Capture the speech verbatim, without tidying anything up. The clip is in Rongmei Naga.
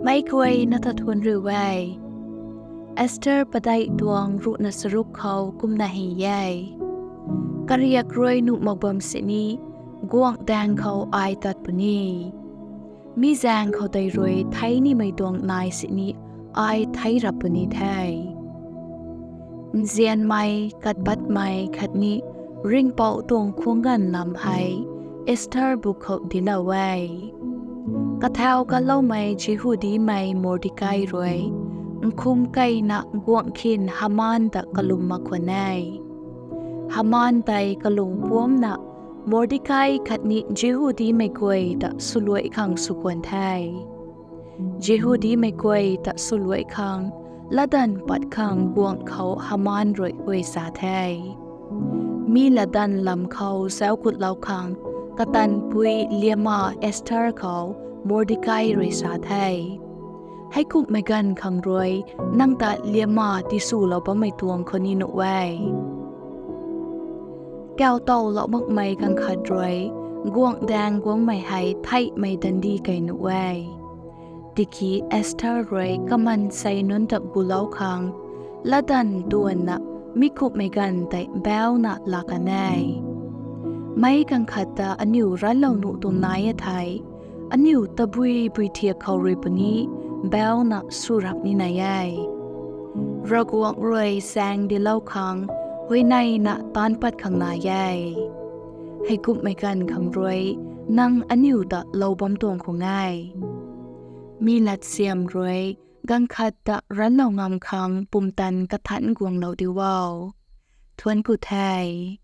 Meic guayna ta thuanc riu e. Esther padeih tuang ruhna charuk khou kumna hei e. Kariak rui nuh mak bam sini guangh daeng khou ai tat puni. Mi zaeng khou tei rui theic nimei tuang nai sini ai theic rap puni the. Nzianmei, katpatmei khatni ringhpouc tuang khuangc ganv lam hei Esther buk khou dinclou e. Kathau kanloumei Jihudimei Mordekai rui nkhum keyna guangh khin Haman ta kalum mak khwan e. Haman tei kalung puamcna Mordekai khatni Jihudimei guay ta swluai khang sw khwan the. Jihudimei guay ta swluai khang latdanv pat khang guangh khou Haman rui guay sa the. Mi latdanv lam khou zauc kutlou khang katanpui liama Esther khou Mordekai rui sa the, Heikumhmei ganv khang rui nang ta liama tiswlou bammei tuang khou ni nuh e. Kawtowlou makmei ganv khat rui guangh daeng guangmei hei theihmei dandi key nuh e. Tiki Esther rui kamansei nunc ta gulou khang latdanv tuanna mi kumhmei ganv tei bauna laa kan e. Meic ganv khat ta aniu ranlou nuh tuang nai e thei, aniu tabui bui thiak khou rui puni bauna sw rap ni nai e. Ravguangc rui saeng dilou khang huayneyna taanc pat khang nai e. Heikumhmei ganv khang rui nang aniu ta lou bam tuang khwan e. Mi latsiam rui ganv khat ta ranlou ngam khang pumtan kathanc guanglou di o. Thuanc ku the.